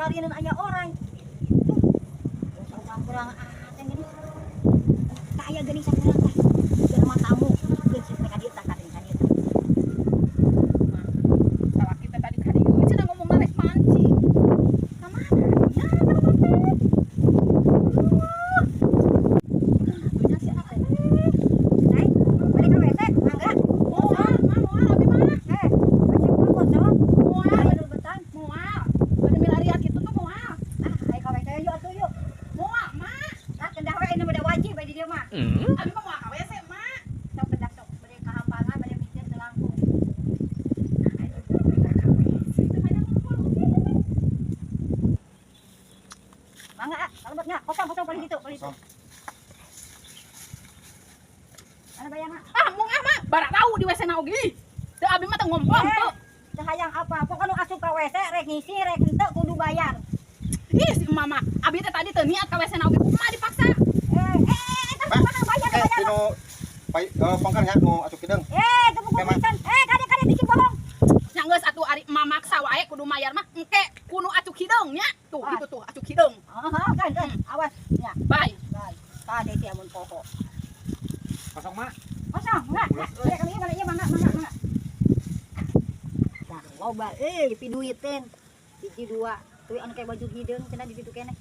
Sarinan aya orang. Tuh, kurang ah gini. Kaya geuning sakurang tah. Geus mah tamu. Geus teh ka dieu tah, ka dieu, ka dieu. Salaki teh tadi ka dieu cenah ngomongna rek mancing. Ka mana? Ya, ka rumah teh. Atuh si anak teh. Nai, bade ka WC, mangga. Moal, mah moal abi mah. Eh, WC mah kosong. Moal, Aya nu betang. Moal. Bade milarian kitu tuh moal. Ah, ayo ka WC yuk atuh yuk. Moal, mah. Ah, kendah we ini mah wajib di dieu mah. Abi mah moal ka WC, mah. Sok kendah sok bade kahampangan bade mikir teu langkung. Teu hayang ngumpul oge. Mangga ah, kalebet nya, kosong kosong paling ditu, paling ditu. Mana bayarna? Ah, mung ah, mah. Barak tahu di WC na oge. Teu abi mah teu ngompong teu. Teu hayang apa? Pokoknya nu asup ka WC rek ngisi rek henteu kudu bayar. Ih, si emak mah. Abi teh tadi teu niat ka WC na oge. Kumaha dipaksa? Eh, eh, eh, mana bayar Eh, bayar. tinu pai pongkar ya nu acuk hideung. Eh, teu buku Memang. pisan. Eh, kade kade bikin bohong. Nya geus atuh ari emak maksa wae kudu mayar mah engke kudu acuk hideung nya. Tuh, Ah. itu tuh acuk hideung. Oh, kan kan. Awas ya. Bye. Bye. Tadi sih amun poho. Kosong, Mak. Kosong, enggak? Enggak, kami mana ieu mangga mangga mangga. Tah, loba euy piduiteun. Hiji dua. Tuh anu kayak baju hideung cenah di ditu keneh.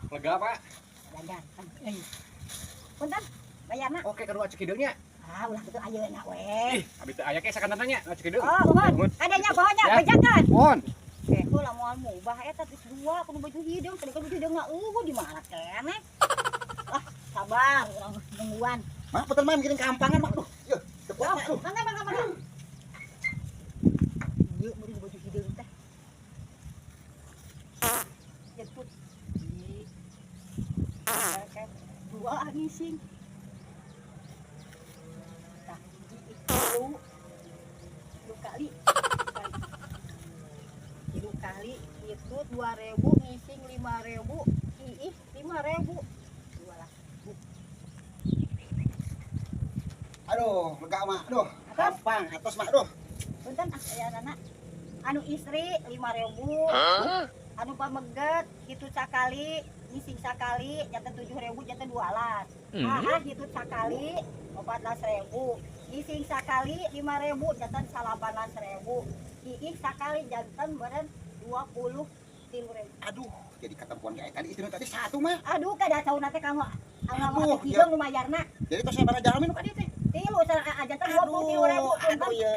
Lega, Pak. Dandan kan euy. Punten, bayarna. Oke, kudu acuk hideungnya. Ah, ulah kitu ayeuna we. Ih, abi teh aya ke sakantan nya acuk hideung. Oh, mohon. Kadenya pokoknya Ya. bejakan. Mohon. Eh, lah moal mubah eta geus dua kudu baju hideung, tadi kan baju hideung eueuh di mana keneh. Ah, sabar urang nungguan. Mak, punten mah mikirin kehampangan, Mak. Duh, yeuh, teu kuat, Mak. Duh. Mangga mangga mangga. Ieu meuli baju hideung teh. Jemput. Ih. Dua ngising. Tah, hiji, tilu. Tilu kali. Tilu kali itu 2.000 ngising 5.000, ih 5.000. Dua lah. Aduh, lega, Mak. Aduh, hampang atos, Mak. Aduh. Punten ah aya anak. Anu istri 5.000. Anu pameget kitu sakali, ngising sakali janten 7.000 janten 12. Ah, kitu sakali 14.000. Ngising sakali 5.000 janten 19.000. Iih sakali janten meureun 23.000. Aduh, jadi ketempuan kayak tadi istri tadi satu, Mak. Aduh kada sauna teh kamu anu Aduh, hideung nu mayarna. Jadi tos sabaraha jalmi nu ka dieu teh? Tilu janten 23.000 punten. Aduh, ye,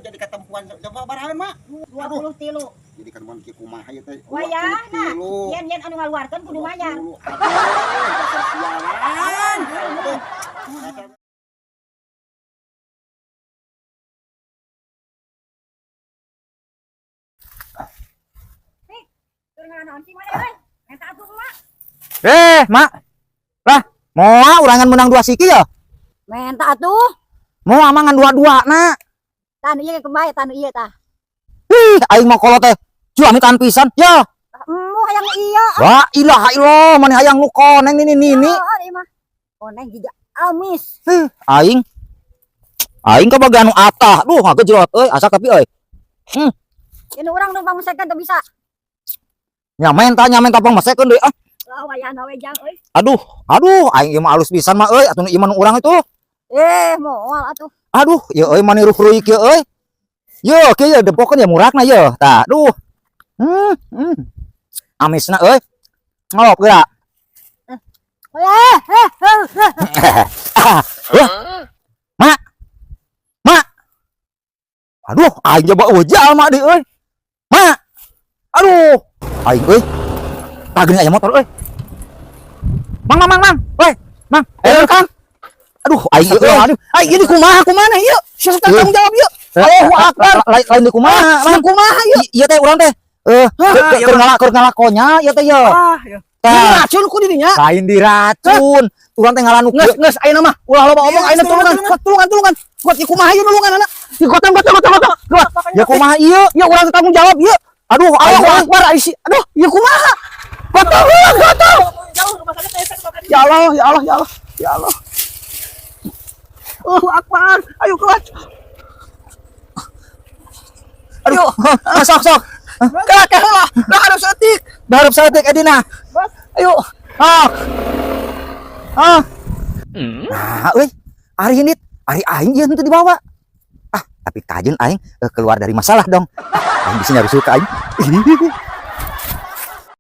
jadi ketempuan coba barahan, Mak. 23. Jadi ketempuan kieu kumaha ieu teh? Wayahna. 23. Yen yen anu ngaluarkeun kudu mayar. 20. Aduh, dasar sialan. Aduh. Tur nganaon sih mana euy? Menta atuh mak. Eh, Mak. Lah, moal urangan menang dua siki ya? Menta atuh. Moal mangan dua-dua na. Tah nu ieu kebae tah nu ieu tah. Ih, aing mah kolot teh. Juamitan pisan. Ya. Emu hayang ieu. La ilaha illallah, maneh hayang nu koneng nini nini. Oh, ieu mah. Koneng jiga amis. Heh, aing. Aing kabagian nu atah. Duh, ngagejrot euy, asa tapi euy. Ini urang nu pangmesekeun teu bisa. Nya menta nya menta pangmesekeun deui ah. Lah wayahna we jang euy. Aduh, aduh, aing ieu mah alus pisan mah euy, atuh nu ieu mah nu urang itu. Eh, moal atuh. Aduh, ieu euy mani ruh-ruik ieu euy. Yo, kieu ye dempokeun ya murakna ye. Tah, duh. Amisna euy. Ngolop geura. Eh, eh, eh. Mak. Mak. Aduh, aing coba ujal mak di euy. Mak. Aduh, aing euy. Tah geuning aya motor euy. Mang mang mang mang. Woi, mang. Eh, Kang. Aduh, aing euy. Aduh, Aing ini kumaha kumaha ieu? Siapa tanggung jawab ieu? Allahu akbar. Lain lain di kumaha, Mang kumaha ieu? Ieu teh urang teh keur ngala keur ngalakonya ieu teh ye. Ah, ieu. Tah, Diracun ku dirinya. lain diracun. Urang teh ngalanu Geus geus ayeuna mah ulah loba omong ayeuna tulungan, tulungan tulungan. Kuat ieu kumaha ieu nulungan anak. Di gotong gotong gotong gotong. Kuat. Ya kumaha ieu? Ya urang tanggung jawab ieu. Aduh, Allahu aing akbar ai si. Aduh, ieu kumaha? Gotong gotong. Ya Allah, ya Allah, ya Allah. Ya Allah. Allahu akbar. Ayo kuat. Aduh, ah, sok sok. Kela kela lah. Lah harus saeutik. Baru saeutik Edina. Ayo. Ah. Ah. Nah, euy. Ari ini, ari aing ieu henteu dibawa. Ah, tapi kajeun aing keluar dari masalah dong. Ah, aing bisa nyari suka aing.